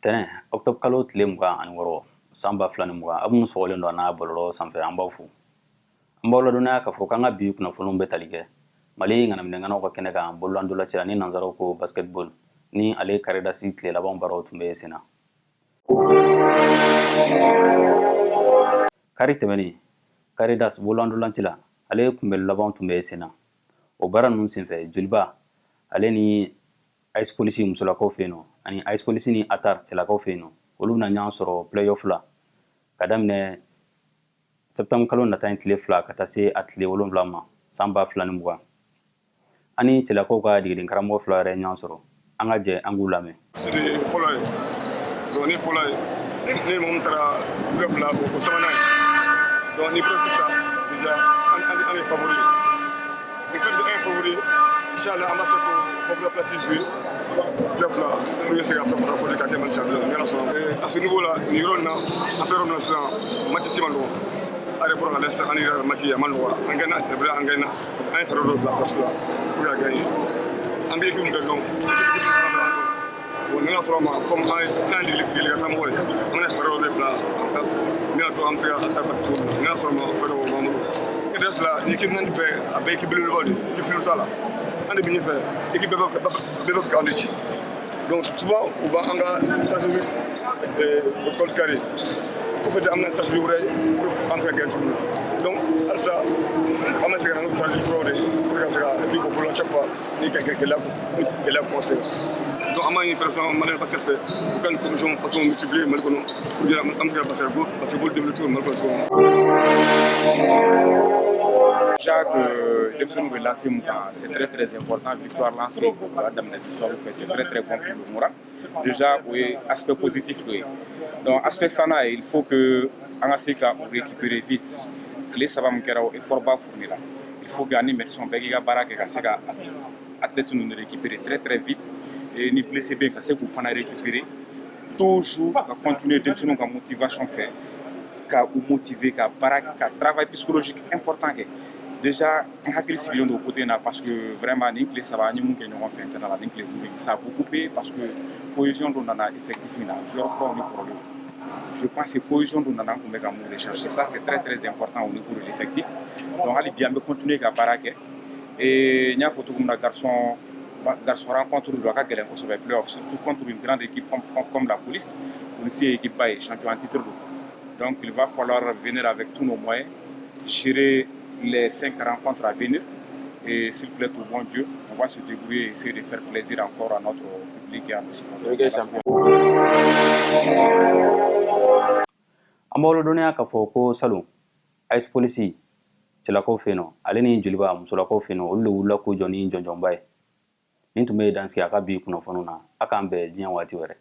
Tɛnɛ, octobre kalo tile 26, san 2020, aw minnu sɔgɔlen don an n'a bɔlɔlɔ sanfɛ, an b'aw fo. An b'aw ladɔnniya k'a fɔ k'an ka bi kunnafoniw bɛ tali kɛ Mali ŋanaminɛŋanaw ka kɛnɛ kan bololantolanci la ni nansaraw ko basketball, ni ale Caridas tile laban baaraw tun bɛ sen na. Kari tɛmɛnen, Caridas bololantolanci la, ale kunbɛli laban tun bɛ sen na. O baara ninnu senfɛ, Joliba ale ni AS Police musolakaw fɛ yen nɔ ani AS Police ni Atar cɛlakaw fɛ yen nɔ, olu bɛna ɲɔgɔn sɔrɔ play-off la ka daminɛ septembre kalo nata in tile 2 ka taa se a tile 7 ma, san 2020. An ni cɛlakaw ka degeden karamɔgɔ fila yɛrɛ ɲɔgɔn sɔrɔ, an ka jɛ an k'u lamɛn. Sidi fɔlɔ ye, donc ni fɔlɔ ye, ni mɔgɔ min taara play-off la, o sabanan ye. Donc ni play-off ta, déjà an ye favori ye. Le fait que an ye favori ye, inchallah an b'a se k'o favori place jouer play-off la pour que se ka play-off rencontrer ka kɛ Mali champion ni Ala sɔnna. À ce niveau là, nin yɔrɔ in na, an fɛ yɔrɔ min na sisan, match si man nɔgɔn. A yɛrɛ bɔra ka lajɛ sisan, an yɛrɛ match a man nɔgɔn. An gagné, c'est vrai, an gagné, parce que an ye fɛɛrɛ dɔw bila place la pour ka gagner. An bɛ équipe bɛɛ dɔn, équipe fana bɛ an dɔn. Bon, ni Ala sɔnna ma, comme an ye degeli karamɔgɔ ye, an bɛna fɛɛrɛ dɔw de bila en place min y'a to an bɛ se ka ta battre cogo min na. Ni Ala sɔnna ma, fɛɛrɛ dɔw b'an bolo. CARIDAS la, ni équipe naani bɛɛ, a bɛɛ équipe belebelebaw de ye, équipe fitinin t'a la. An de bɛ ɲɛfɛ, équipe bɛɛ b'a fɛ k'an de ci. Donc souvent u b'an ka stratégie contrecarrer. Kɔfɛ de, an bɛna stratégie wɛrɛ ye pour que an bɛ se ka gagner cogo min na. Donc halisa an bɛ se ka na n'o stratégie kuraw de ye pour que ka se ka équipe bɔ bolo la chaque fois ni gɛlɛya commencé. Donc an b'a ɲini Fédération malienne basket fɛ, u ka nin compétition façon multiplier Mali kɔnɔ pour que an bɛ se ka basketball développer cogo Mali kɔnɔ cogo min na. Déjà que denmisɛnninw bɛ lancer mun kan, c'est très très important. Victoire lancée, u b'a daminɛ victoire fɛ, c'est très très bon pour le moral. Déjà o ye aspect positif dɔ ye. Donc aspect filanan ye, il faut que an ka se ka o récupérer vite. Tile 3 min kɛra, o effort ba fourni la, il faut que ani médecin bɛɛ k'i ka baara kɛ ka se ka athlètes ninnu récupérer très très vite, et ni blessé bɛ yen, ka se k'u fana récupérer. Toujours ka continuer denmisɛnninw ka motivation fɛ, ka u motiver, ka baara, ka travail psychologique important kɛ. Déjà n hakili sigilen don o côté in na, parce que vraiment nin tile 3, an ye mun kɛ ɲɔgɔn fɛ internat la, nin tile 5, ça a beaucoup payé, parce que cohésion dɔ nana effectif in na, joueur kuraw ni kɔrɔlenw. Je pense que cohésion dɔ nana, an tun bɛ ka mun rechercher. Ça, c'est très très important au niveau de l'effectif. Donc hali bi an bɛ continuer ka baara kɛ. Et n y'a fɔ cogo min na, garçon garçon rencontre don, a ka gɛlɛn kosɛbɛ, playoff, surtout contre une grande équipe comme la police. Police ye équipe ba ye, champion en titre don. Donc il va falloir venir avec tous nos moyens, gérer les cinq rencontres à venir, et s'il plaît au bon Dieu, on va se débrouiller et essayer de faire plaisir encore à notre public et à nos supporters. An b'aw ladɔnniya k'a fɔ ko salon, AS Police cɛlakaw fɛ yen nɔ, ale ni Joliba musolakaw fɛ yen nɔ, olu de wulila k'u jɔ ni jɔnjɔnba ye. Nin tun bɛ dansigi a ka bi kunnafoniw na. A k'an bɛn diɲɛ waati wɛrɛ.